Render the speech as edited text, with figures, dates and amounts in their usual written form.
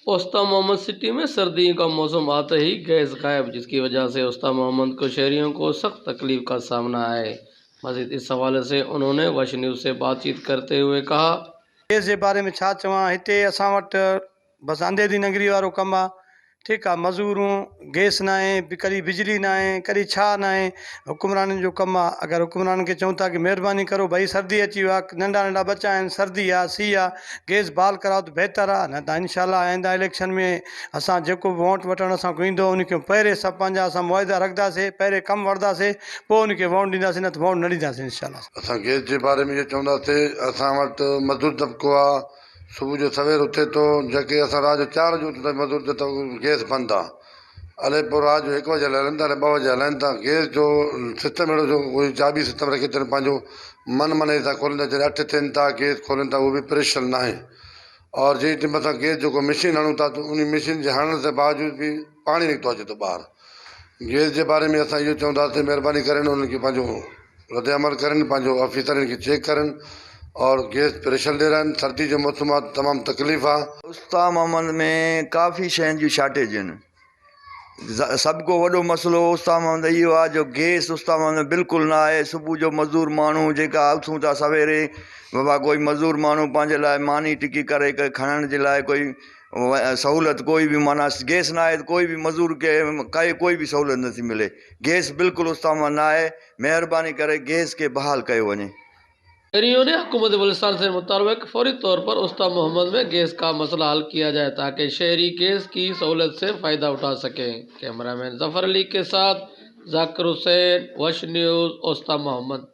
اوستا محمد سٽي में सर्दियों का मौसम आते ही गैस गायब, जिसकी वजह से ओस्ता मोहम्मद को शहरियों को सख्त तकलीफ का सामना है। मजीद इस हवाले से उन्होंने वश न्यूज़ से बातचीत करते हुए कहा। गैस जे बारे में छा चवां, हिते असां वटि बसि अंधेरी नगरी वारो कमु आहे। ठीकु आहे, मज़ूरूं गैस न आहे, कॾहिं बिजली न आहे, कॾहिं छा न आहे। हुकुमराननि जो कमु आहे। अगरि हुकुमराननि खे चऊं था की महिरबानी करो भई, सर्दी अची वियो आहे, नंढा नंढा ॿचा आहिनि, सर्दी आहे, सीउ आहे, गैस बहाल कराओ त बहितर आहे। न त इनशा आइंदा इलेक्शन में असां जेको बि वोट वठणु असांखे ईंदो, उनखे पहिरें सभु पंहिंजा असां मुआइदा रखंदासीं, पहिरें कमु वठंदासीं, पोइ उनखे वोट ॾींदासीं, न त वोट न ॾींदासीं इनशा। असां गैस जे बारे में इहो चवंदासीं, असां वटि मज़दूर तबिको आहे, सुबुह जो सवेर उथे थो, जेके असां राति जो 4 बजे उथूं था, मज़दूर त गैस बंदि आहे। हले पोइ राति जो 1 बजे हलाइनि था, हले 2 बजे हलाइनि था। गैस जो सिस्टम अहिड़ो जो कोई चाबी सिस्टम रखे अथनि, पंहिंजो मन मन सां खोलनि था। जॾहिं 8 थियनि था, गैस खोलनि था, उहो बि प्रेशर न आहे। और जंहिं मथां गैस जेको मशीन हणूं था, त उन मशीन जे हणण जे बावजूद बि पाणी निकितो अचे थो ॿाहिरि। गैस जे बारे में असां इहो चवंदासीं, महिरबानी करे हुननि खे पंहिंजो रद्द अमल करनि, पंहिंजो ऑफिसरनि खे चेक करनि और गैस प्रेशर ॾियारनि। सर्दी जो मौसम आहे, तमामु तकलीफ़ आहे। उस्ता मोहम्मद ۾ ڪافي شين جون شارٽيج آهن। سڀ کان وڏو مسئلو استا محمد اهو آهي جو گئس استا محمد ۾ بلڪل نه آهي. صبح جو مزدور ماڻهو جيڪا اٿون ٿا سويري بابا، ڪوئي مزدور ماڻهو پنهنجي لاءِ ماني ٽڪي ڪري کڻڻ جي لاءِ ڪوئي سهوليت ڪوئي به معنيٰ گئس نه آهي ته ڪوئي به مزدور کي ڪائي ڪوئي به سهوليت نٿي ملي. گئس بلڪل استا مان نه آهي. مهرباني ڪري گئس کي بحال ڪيو وڃي. शहरियों ने हुकूमत बलूचिस्तान से मुतालबा कि फौरी तौर पर उस्ता मोहम्मद में गैस का मसला हल किया जाए, ताकि शहरी गैस की सहूलत से फ़ायदा उठा सकें। कैमरामैन ज़फ़र अली के साथ जाकिर हुसैन, वश न्यूज़, उस्ता मोहम्मद।